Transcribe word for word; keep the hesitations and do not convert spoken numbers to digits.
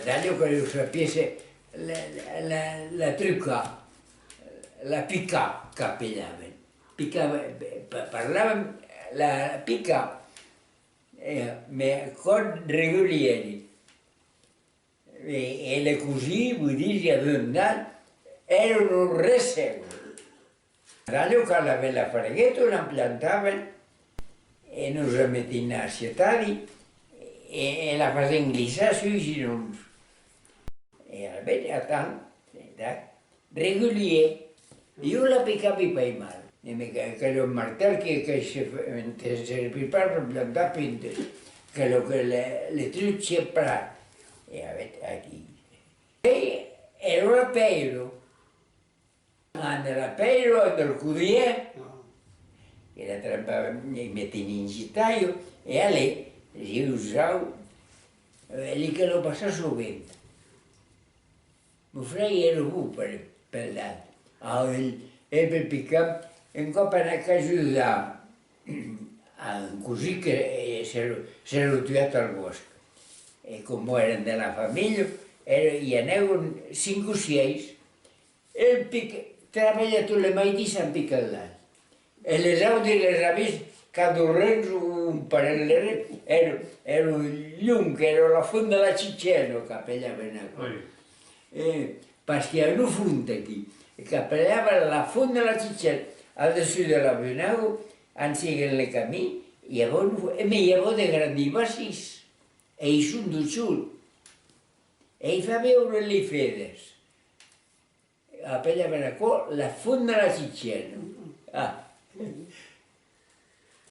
Talha que lo sapiesse la, la, la, la trucar, la picar, qu'apelavan. Picar, pa-, parlavan la picar, e, me còp regulièri. E, e le cosí, vos disi, abundant, èra lo recèu. Talha que l'avèm la fargueta, la plantavan, e nos la metèm a sietadi, e, e la fasèm glissar sus ginons. E alavetz, atant, e tac, regulièr. Ieu la picavi pas mal. E me ca-, calèt un martèl que, que se fa, te servís pas per plantar puntes. Calèt que le, le truc se plat. E alavetz aquí. E, e lo rapèiro. Amb la pèira, amb el codièr, que la trempava, e metèm en gitaio, e allez, ieu, sau, e li calèt passar sovent. Mon fraire èra bon per, pel dad. Ah, el, el per picar, un còp anèc ajudar a un cosin que, eh, s'èra, s'èra tuat al bòsc. E coma èran de la familha, èra, i anèron cinc o sièis, el pic-, trabalha tot le maitin en picar l'alh. E les autres les avètz cadorrens un parelh de re-, èra, èra long, èra la font de la Chichèna, qu'apelavan aquò. Oui. E, parce que i a una font aquí, e qu'apelavan la font de la Chichèna, al dessús de la Venago, en seguent le camin, i avèva una font, e mès i avèva de grandi bacins, e i son dessús, e i fa beure li fedas. Apelavan aquò la font de la Chichèna. Ah,